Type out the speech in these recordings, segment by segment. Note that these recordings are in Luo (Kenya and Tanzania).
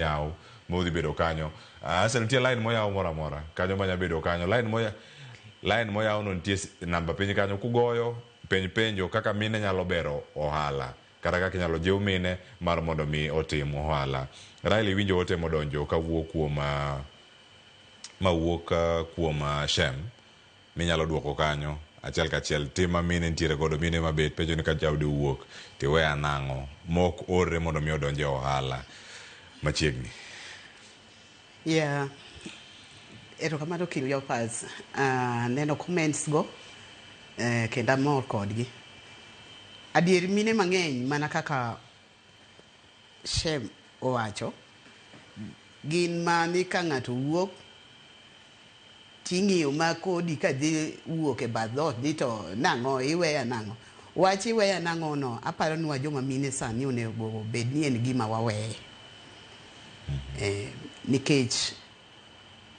Yaw modhi bedo kanyo. Arsenal nitie line moyaw moro amora kanyo manya bedo kanyo. Line moya line moyaw no nitie namba piny kanyo kugoyo penj penjo kaka mine nyalo bero ohala kata kaka inyalo jiw mine mar mondo mi otim ohala. Riley iwinjo ote modonjo kawuok kuom mawuok kuom Shem minyalo duoko kanyo achiel kachiel tim ma mine nitiere godo mine mabet penjo ni ka jaodi owuok tiweya nang'o mok orre mondo mi odonj e ohala machiegni. Yeah. Erokamano Cleophas. Aneno comments go kendo amor kodgi. Adier mine mang'eny mana kaka Shem owacho, gin ma ni ka ng'ato wuok ting'iyo ma kodi ka dhi wuok e bath dhoot ni to nang'o iweya nang'o. Wach iweya nang'o no aparo ni wa joma mine sani onego bed ni en gima waweye. Nikech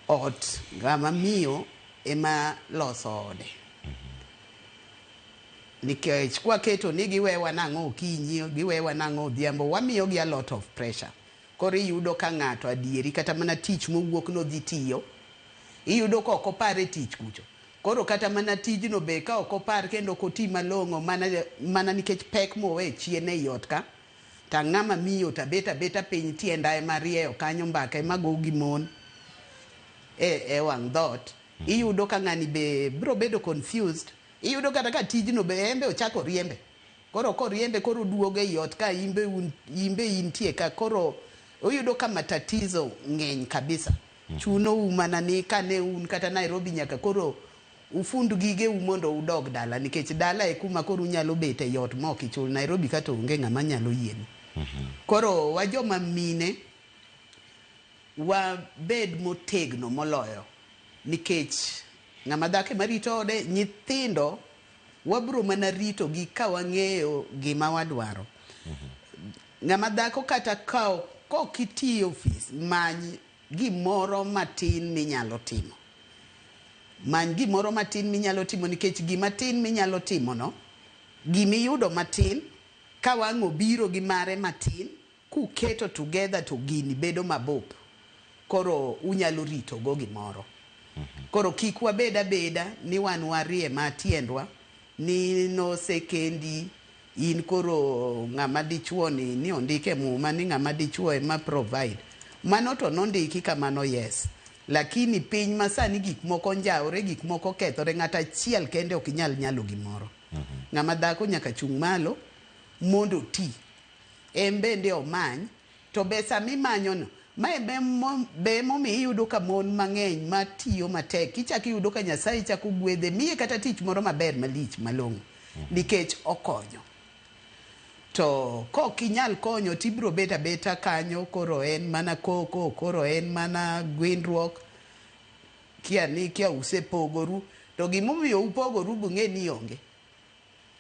ot ng'ama miyo ema loso ode. Nikech kwaketo ni giwewa nang'o okinyi, giwewa nang'o odhiambo, wamiyogi a lot of pressure. Koro iyudo ka ng'ato adieri kata mana tich mowuok nodhi tiyo, iyudo ka ok opar e tich kucho. Koro kata mana tijno be ka ok opar kendo ok oti malong'o mana, mana nikech pek mowe chien ei ot ka, to ang'ama miyo to abet abeta piny tienda ema rieyo kanyo mbaka ema go gi mon e wang' dhoot. Iyudo ka ng'ani be biro bedo confused. Iyudo kata ka tijno be en be ochako riembe. Koro koriembe koro oduogo ei ot ka imbe un, imbe intie ka koro oyudo ka matatizo ng'eny kabisa. Chunou mana ni kane un kata Nairobi nyaka koro ufund gigeu mondo udog dala nikech dala e kuma koro unyalo bet ei ot ma ok ichul. Nairobi ka to onge ng'ama nyalo yieni. Koro wa joma mine wabed motegno moloyo nikech ng'ama dhako ema rito ode, nyithindo wabro mana rito gi ka wang'eyo gima wadwaro. Ng'ama dhako kata ka kok itiyo ofis, many gimoro matin minyalo timo. Many gimoro matin minyalo timo nikech gima tin minyalo timo no, gimiyudo matin, ka wang' obiro gi mare matin, kuketo together to gini bedo mabup. Koro unyalo rito go gimoro. Koro kik wabed abeda ni wan warie ma tiendwa ni nosekendi in koro ng'ama dichuo ni ondik e muma ni ng'ama dichuo ema provide. Mano to nondiki kamano yes. Lakini piny masani gik moko njawre, gik moko kethore, ng'ato achiel kende ok nyal nyalo gimoro. Ng'ama dhako nyaka chung' malo mondo oti. En bende omany, to be sama imanyo no, mae be emomiyo iyudo ka mon mang'eny matiyo matek, ichako iyudo ka Nyasaye chako gwedhe, miye kata tich moro maber malich malong'o, nikech okonyo. To kok inyal konyo tibiro bet abeta kanyo, koro en mana koko, koro en mana gwindruok, kia ni kia usepogoru, to gimomiyo upogoru bung'e ni onge.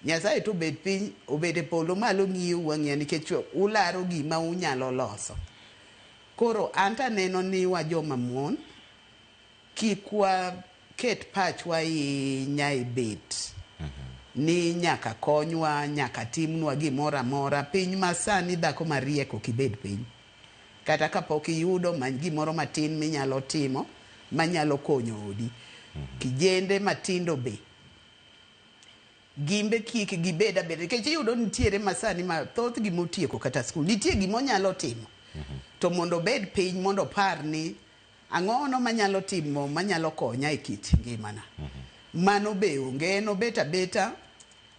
Nyasaye to obet piny, obet e polo malo ng'iyou ang'iya nikech ularo gima unyalo loso. Koro an to aneno ni wa joma mon, kik waket pachwa ahinya e bet ni nyaka konywa, nyaka timnwa gimoro amora. Piny masani dhako mariek ok ibed piny. Kata kapok iyudo, many gimoro matin minyalo timo manyalo konyo odi. Kijende matindo be, gimbe kik gibed abeda nikech iyudo nitiere masani ma thothgi motieko kata skul nitie gima onyalo timo to mondo obed piny mondo opar ni ang'ono manyalo timo manyalo konya e kit ngimana. Mano be onge, en obet abeta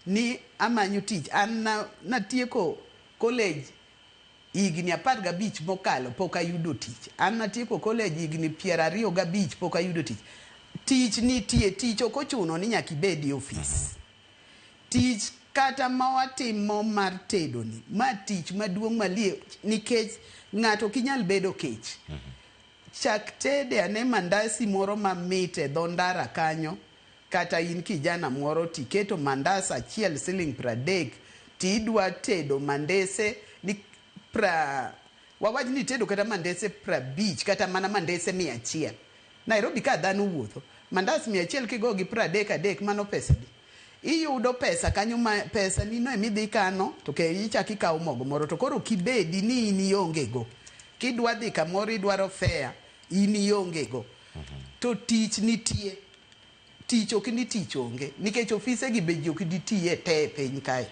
ni amanyo tich. An natieko college higni 15 mokalo pok ayudo tich. An natieko college higni 25 pok ayudo tich. Tich nitie, tich ok ochuno ni nyaka ibed e ofis. Tich kata ma watimo mar tedo ni, ma tich maduong' malich nikech ng'ato ok inyal bedo kech. Chak tede ane mandasi moro mamit e dho ndara kanyo, kata in kijana moro tiketo mandas achiel siling 30 tidwa tedo mandese ni wawach ni itedo kata mandese 50 kata mana mandese 100. Nairobi ka dhano wuotho, mandas 100 kigo gi 30 adek mano pesa adi? Iyudo pesa kanyo ma pesa ni no emidhi kano to ke ichak ikawo mogo moro to koro kibedi ni in ionge go. Kidwa dhi kamoro idwaro fare, in ionge go. To tich nitie. Tich ok ni tich onge. Nikech ofise gi be ji ok ditiye te e piny kae.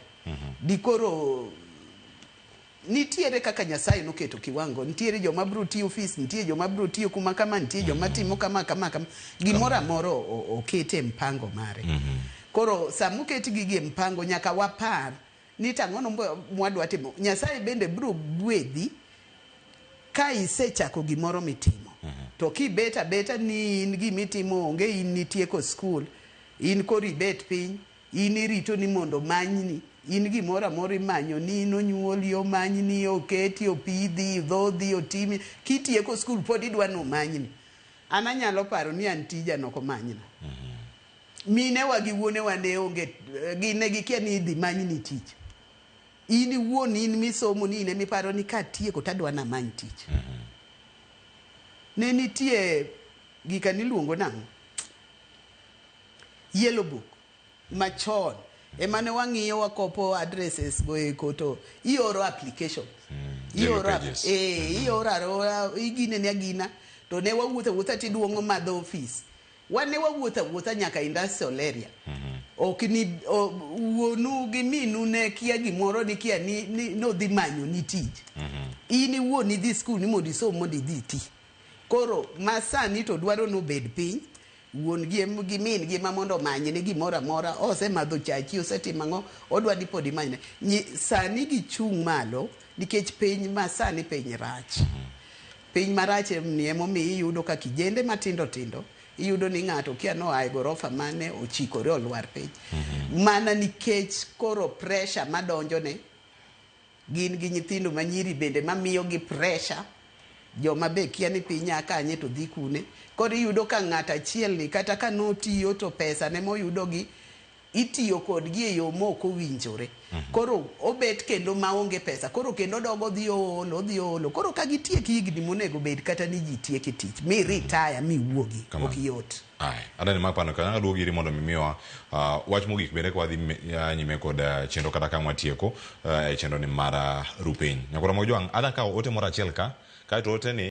Dikoro nitiere kaka Nyasaye noketo kiwango. Nitiere joma biro tiyo ofis, nitie joma biro tiyo kuma kama, nitie joma timo kama kama kama. Gimoro amora okete e mpango mare. Koro sama oket gigi e mpango nyaka wapar ni to ang'ono mwadwa timo. Nyasaye bende biro gwedhi ka isechako gimoro mitimo. To kibet abeta ni in gimitimo onge, in nitieko skul, in koro ibet piny, in irito ni mondo manyni, in gimoro amora imanyo ni in onyuoli, omanyni, oketi, opidhi, dhodhi, otimi. Kitieko skul pod idwa ni omanyni. An anyalo paro ni an tija nok omanyna. Minewa gi wuonewa ne onge, gin ne gikia ni idhi manyni tich. In iwuon in misomo ni in emiparo ni katieko tadwa namany tich. Ne nitie gika niluongo nang'o? Yellow book machon ema ne wang'iyo wakopo addresses go eko to ioro application. Yellow Ioro pages. Ioro aora igine ni agina to ne wawuotho awuotha tiduong'o madho office. Wan ne wawuotho awuotha nyaka industrial area. Ok ni wuonu gi minu ne kia gimoro ni kia ni nodhi manyo ni tich. In iwuon idhi skul ni mondo isom mondo idhi iti. Koro masani to dwaro nobed piny, wuon gi gi min gi ma mondo omanyne gimoro amora, osemadho chachi, osetimo ang'o, odwa ni pod imanyne. Sani gichung' malo nikech piny masani piny rach. Piny marach ni emomiyo iyudo ka kijende matindo tindo, iyudo ni ng'ato kia noa e gorofa mane ochikore olwar piny. Mana nikech koro pressure madonjone, gin gi nyithindo manyiri bende mamiyo gi pressure, joma be kia ni piny a kanye to dhi kune. Koro iyudo ka ng'ato achiel ni kata ka notiyo to pesa ne moyudo gi itiyo kodgi e yo mok owinjore. Koro obet kendo maonge pesa. Koro kendo odogo odhi oolo, odhi oolo. Koro ka gitiek higni monego bed kata ni ji tiek e tich, mi retire mi wuogi, ok yot. Aye, adani ma pano kanyo duogi iri mondo mimiwa wach mogik bende kwa dhi nyime kod chenro kata ka watieko e chenro ni mar Rupiny. Nyakwara Mojwang', adha kawo ote moro achiel ka, kaeto ote ni